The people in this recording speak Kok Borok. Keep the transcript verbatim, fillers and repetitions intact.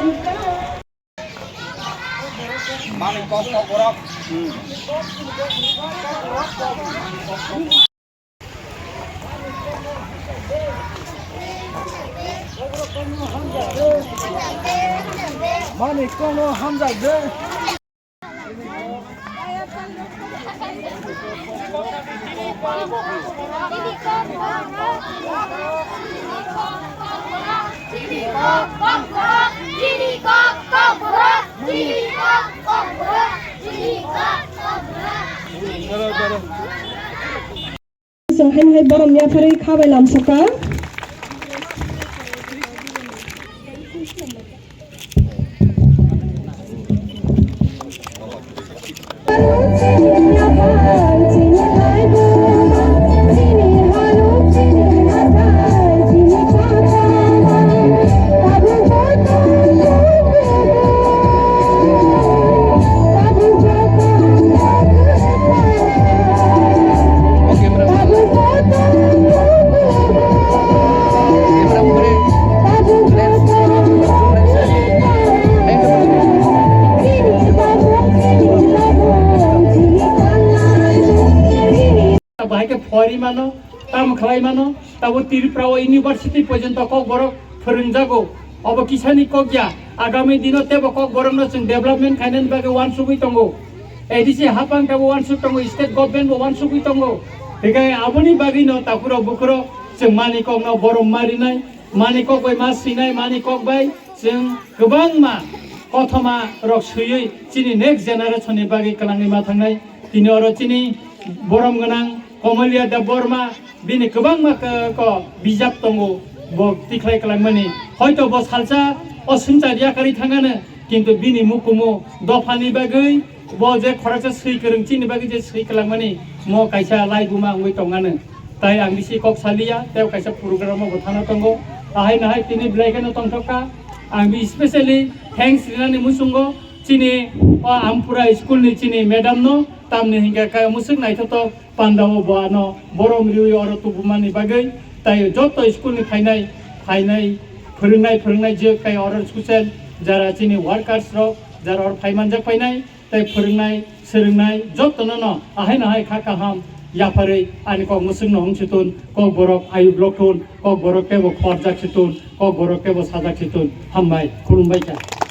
Mani kok kok borok. Mani kono hamjak de. Chwng haino hai borom yapharwi kha bai lamsokha. Bahai khe phori mano, tamo khlai mano, tabo Tripura o university porjonto Kokborok phwrwngjago. Obo kisani kok ya, agami dino tebo Kokborokno chwng development khainani bagwi uansugwi tongo. A D C hapang tebo uansuk tongo, state government bo uansugwi tongo. Hinkhe aboni bagwino takhurok bukhurok chwng mani kokno borom ma rinai, mani kok bai ma swinai, mani kok bai chwng kwbangma kothoma rok swiwi chini next generation ni bagwi kwlangwi ma thangnai. Tini oro chini borom gwnang Komolia Debbarma, bini kwbangma k-, ko bijap tongo, bo tikhlai kwlangmani. Hoito bo salsa o swngchar yakarwi thangano, kintu bini mukumu dophani bagwi bo je khoroksa swi kwrwng chini bagwi je swi kwlangmani, mo kaisa laibuma wngwi tongano. Tai ang bisi kok saliya, tei kaisa program o bo thana tongo. Ahai nahai tini belai kheno tongthokha. Ang bi specially thanks rinani muchungo chini o Ampura school ni chini madam no, tamni hinkhe kaya musuk naithotok panda o bo ano borom riwi oro tubumani bagwi. Tai joto school ni phainai, phainai, phwrwngnai, phwrwngnai je kaya oro social jara chini workers rok jara oro phaimanjak phainai. Tei phwrwngnai, swrwngnai jotono no ahai no hai kha kaham yapharwi ani kok mwswkno hung si tun, kok borok ayuk lok thun, kok borok teibo khorjak si tun, kok borok teibo sajak si tun. Hambai, khulumbai kha.